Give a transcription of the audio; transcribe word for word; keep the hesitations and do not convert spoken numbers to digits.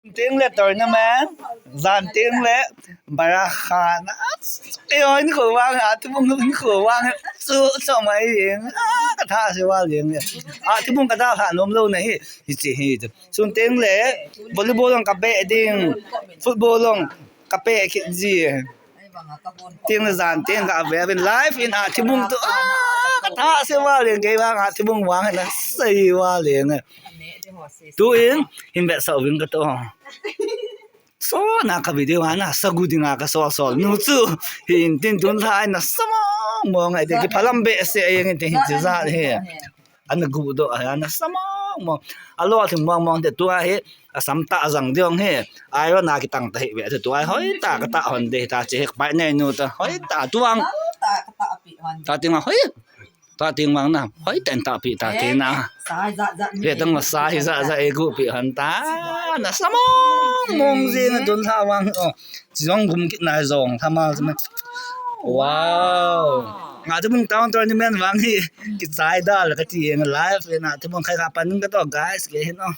Teng le tournament, jan teng le bara khana. Ei, oi, ni kho vang, a, tu bung ni kho vang. Su, so mai ing. A, ka tha se va leng. A, tu bung ka da kha nom lo na hi. Hi chi hi. Sun teng le volleyball long ka pe ding. Football long ka pe ki ji. Teng le jan teng ka ve vin live in a thibung tu. A, ka tha se va leng kei vang a thibung vang na sei va leng. Tu in hin bet sa vin ka to. So na ka video ana sa gu dinga ka so so nu chu. Hin tin tun tha na sa mong mong ai te ki phalam be se ai ngi te hin chi za he. Ana gu do a, ana sa mong mong. A lo thim mong mong te tua hi, a sam ta jang diong hi. Ai ro na ki tang ta hi ve te tua hoi ta ka ta hon de ta che hek pai nei nu ta hoi ta tuang. Ta ting ma hoi. Ta ting mang na hoi ten ta pi ta ke na. Ve tang ma sa hi za za e gu pi han ta. Na sa mong mong jing a dun tha vang o. Chi jong gum kit na jong tha ma. Wow. Nga te bung town tournament vang hi. Ki chai da la ka ti eng live na te bung khai ka pan ka to guys ke hin o.